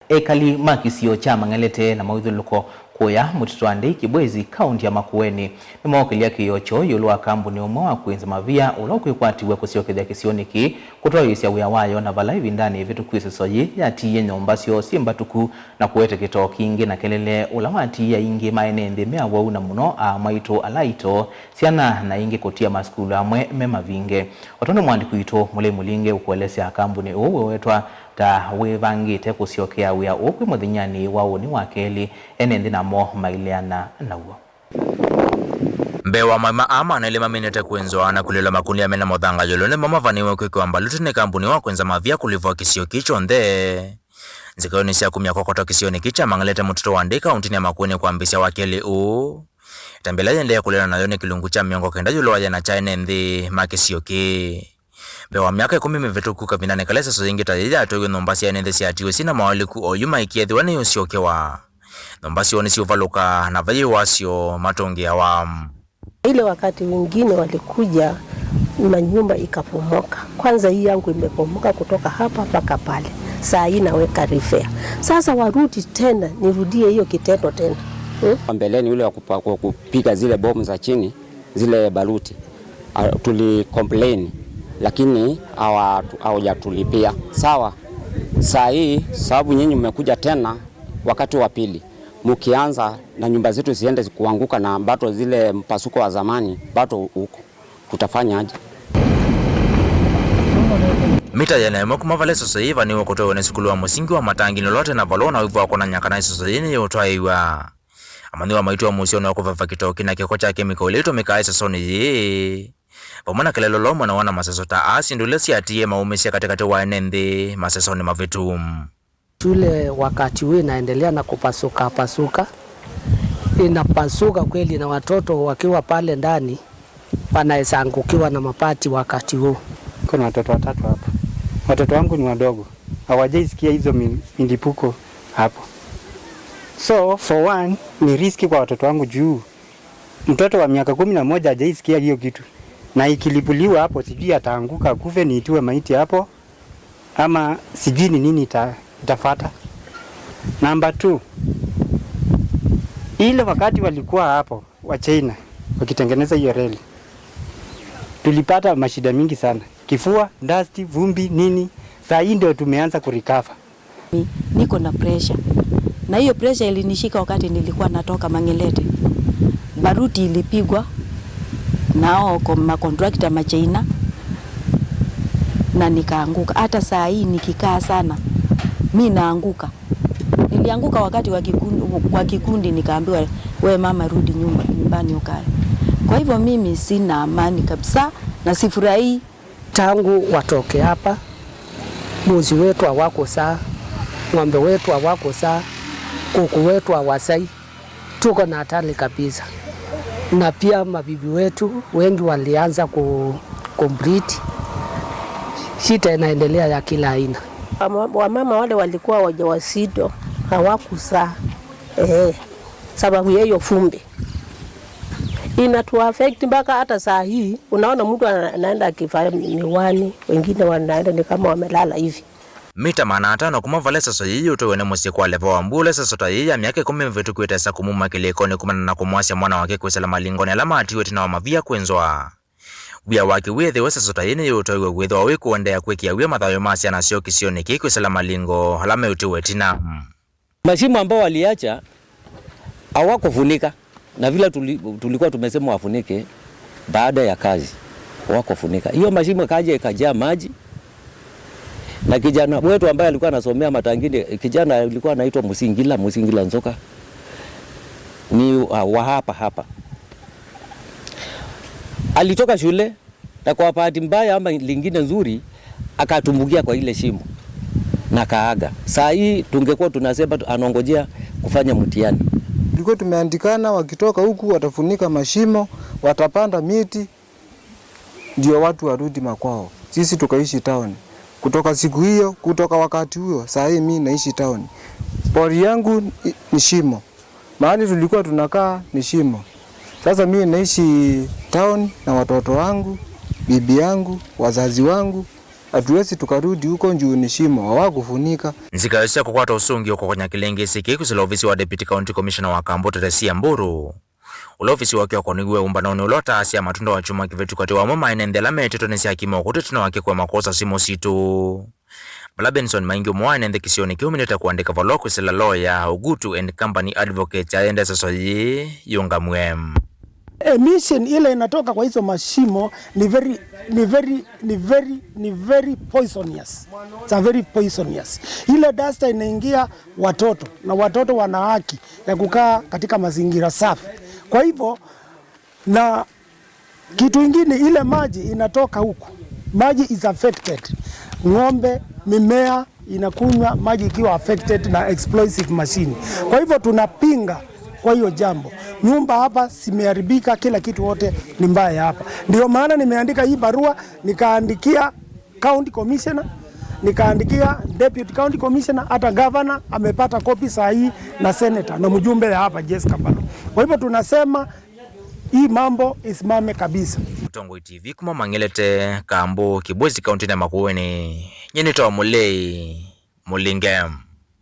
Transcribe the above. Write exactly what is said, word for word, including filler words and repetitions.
Ekali ma kĩsio kya Mang'elete na mawĩthyũlũlũko kũya mũtitũ wa Ndei Kĩbwezi, kaũnti ya Makueni, nĩmookĩlya kĩĩo kyoo ĩũlũ wa kambuni ũmwe wa kwĩnza mavia ũla ũkwĩkwatiw'a kũsyokethya kĩsionĩ kĩĩ kũtwaĩĩsya wĩa wayo, na vala ĩvindanĩ ĩvĩtũku ĩseso yĩĩ yatiie nyũmba syoo syĩ mbatũku na kũete kĩtoo kingĩ na kelele, ũla watiie aingĩ ma ene nthĩ me awau, na mũno aa maitũ ala aito, syana na aingĩ kũtia masukulu amwe me mavinge. O tondũ mũandĩki witũ Mũlei Mũlinge ũkũelesya, kambuni ũũ wĩwetwa ta wĩvangĩte kũsyokea wĩa ũũ kwĩ mũthenyanĩ wa ũnĩ wa kelĩ, ene nthĩ namo maileana naw'o. Mbee wa maima aa, maana elĩ maminĩte kwĩnzwa na kũlĩlwa makunia mena mũthanga ĩũlũ nĩmo mavanĩĩwe kwĩkĩwa mbaluti nĩ kambuni wa kwĩnza mavia kũlivwa kĩsio kĩĩ kyonthe. Nzikaĩonĩ sya kumya kokoto kĩsionĩ kĩĩ kya Mang'elete mũtitũ wa Ndei kaũntinĩ ya Makueni kwambĩĩsya wa kelĩ ũũ, ĩtambya ĩla yĩendee kũleana nayo nĩ kĩlungu kya mĩongo kenda ĩũlũ wa yĩana kya ene nthĩ ma kĩsio kĩĩ. Mbee wa myaka ĩkũmi mĩvĩtũku, kavindanĩ kala ĩseso yĩngĩ ta yĩĩ yatwaiwe, nyũmba sya ene nthĩ syatiwe syĩna maũlĩku oyu maikĩethĩwa nĩyũsyokewa. Nyũmba syoo nĩsyũvalũka na vayĩ wasyo matũngĩawa. Ile wakati wengine walikuja, manyumba ikapomoka. Kwanza hii yangu imepomoka kutoka hapa mpaka pale. Saa hii naweka repair. Sasa warudi tena, nirudie hiyo kitendo tena. Hmm? Mbeleni ule wa kupa-, ku-, kupiga zile bomu za chini, zile baruti, ah, tuli complain, lakini hawa-, hawajatulipia. Sawa, saa hii sababu nyinyi mmekuja tena wakati wa pili, mkianza na nyumba zetu ziende kuanguka na bado zile mpasuko wa zamani bado huko, tutafanya aje? Mita yĩana ĩmwe kuma vala ĩseso yĩĩ ĩvanĩĩwe kũtwaĩwa nĩ sukulu wa mũsingi wa Matangi nĩlote na valũa na wĩvo wa kwonany'a kana ĩseso yĩĩ nĩyĩũtwaĩwa. Amanyĩw'a maitũ wa mũsyonĩ wa kũveva kĩtoo kĩna kĩko kya kemiko ĩla ĩtũmĩkaa ĩsesonĩ yĩĩ, vamwe na kĩlelolo mwena wa na maseso ta aa, syĩndũ ila syatiie maumĩsya katĩkatĩ wa ene nthĩ masesonĩ mavĩtu. Shule wakati huu inaendelea na kupasuka pasuka, inapasuka kweli, na watoto wakiwa pale ndani wanaweza angukiwa na mabati wakati huu. Kuna watoto watatu hapa, watoto wangu ni wadogo, hawajaisikia hizo mi-, milipuko hapo. So for one, ni riski kwa watoto wangu juu mtoto wa miaka kumi na moja hajaisikia hiyo kitu, na ikilipuliwa hapo, sijui ataanguka akufe, niitiwe maiti hapo, ama sijui ni nini ita-, itafuata. Number two, ile wakati walikuwa hapo wa China wakitengeneza hiyo reli, tulipata mashida mingi sana, kifua, dust, vumbi, nini. Saa hii ndio tumeanza kurecover. Ni-, niko na pressure. Na hiyo pressure ilinishika wakati nilikuwa natoka Mang'elete. Baruti ilipigwa na hao ko-, makontrakta Machaina na nikaanguka. Hata saa hii nikikaa sana, mi naanguka. Nilianguka wakati wa kikundi, kwa kikundi nikaambiwa, "We mama, rudi nyumba, nyumbani ukae." Kwa hivyo mimi sina amani kabisa na sifurahii. Tangu watoke hapa, mbuzi wetu hawakuzaa, ng'ombe wetu hawakuzaa, kuku wetu hawazai. Tuko na hatari kabisa. Na pia mabibi wetu wengi walianza ku-, kubleed. Shida inaendelea ya kila aina. Wama-, wamama wale walikuwa wajawazito hawakuzaa. Eh, sababu ya hiyo vumbi. Inatuaffect mpaka hata saa hii, unaona mtu ana-, anaenda akivaa miwani, wengine wanaenda ni kama wamelala hivi. Mita maana atano kuma vala ĩseso yĩĩ yĩũtwaĩwe nĩ mũsyĩ kwa leva wa mbua ũla ĩseso ta yĩĩ ya myaka ĩkũmi mĩvĩtũku ĩtesa kũmuma kĩlĩkonĩ kumana na kũmwasya mwana wake kwĩsĩla malingoni ala maatiwe ĩtina wa mavia kwĩnzwa. Wia wake wĩthĩwe ĩseso ta yĩĩ nĩyĩũtwaĩwe wĩthĩwa wĩ kũendeea kwĩkĩa wia mathayũ ma syana syoo kĩsionĩ kĩĩ kwĩsĩla malingo ala meũtiwe ĩtina. Mashimo ambao waliacha hawakufunika, na vile tuli-, tulikuwa tumesema wafunike baada ya kazi, hawakufunika. Hiyo mashimo ikaja ikajaa maji, na kijana wetu ambaye alikuwa anasomea Matangini, kijana alikuwa anaitwa Musingila, Musingila Nzoka, ni wa, wa hapa hapa. Alitoka shule, na kwa bahati mbaya ama lingine nzuri, akatumbukia kwa ile shimo na kaaga. Saa hii tungekuwa tunasema tu-, anaongojea kufanya mtihani. Tulikuwa tumeandikana, wakitoka huku watafunika mashimo, watapanda miti, ndio watu warudi makwao. Sisi tukaishi town. Kutoka siku hiyo, kutoka wakati huo, saa hii mi naishi town. Pori yangu i-, ni shimo. Mahali tulikuwa tunakaa ni shimo. Sasa mimi naishi town na watoto wangu, bibi yangu, wazazi wangu. Hatuwezi tukarudi huko juu ni shimo, hawakufunika. Nzika sya kũkwata ũsũngĩo kũkonya kĩlĩngĩsĩ kĩĩ kwĩsĩla ovisi wa Deputy County Commissioner wa Kambo Teresia Mburu, ũla ovisi wake ũkoniw'e ũmbanonĩ ũla ũtaasya matunda wa kyumwa kĩvĩtu katĩ wamo maene nthĩ ala metetwe nĩ syakima ũkũtũ ĩtina wake kũema kwosa simũ sitũ. Vala Benson Maingi ũmwe wa ene nthĩ kĩsionĩ kĩu ũminĩte kũandĩka valũa kwĩsĩla loya Ugutu and Company Advocates aendee seswa yĩĩ yĩũngamw'e. Emission ile inatoka kwa hizo mashimo ni very, ni very, ni very, ni very poisonous. It's a very poisonous. Ile duster inaingia watoto, na watoto wana haki ya kukaa katika mazingira safi. Kwa hivyo, na kitu ingine, ile maji inatoka huku, maji is affected, ng'ombe, mimea inakunywa maji ikiwa affected na explosive machine. Kwa hivyo tunapinga kwa hiyo jambo. Nyumba hapa zimeharibika, kila kitu wote ni mbaya hapa. Ndio maana nimeandika hii barua, nikaandikia county commissioner, nikaandikia deputy county commissioner, hata governor amepata kopi saa hii na senator na mjumbe ya hapa Jessica Balo. Kwa hivyo tunasema hii mambo isimame kabisa. Mũtongoi T V kuma Mang'elete, Kambo, Kibwezi, kaunti ya Makueni. Nyie nĩtawa Mũlei Mũlinge.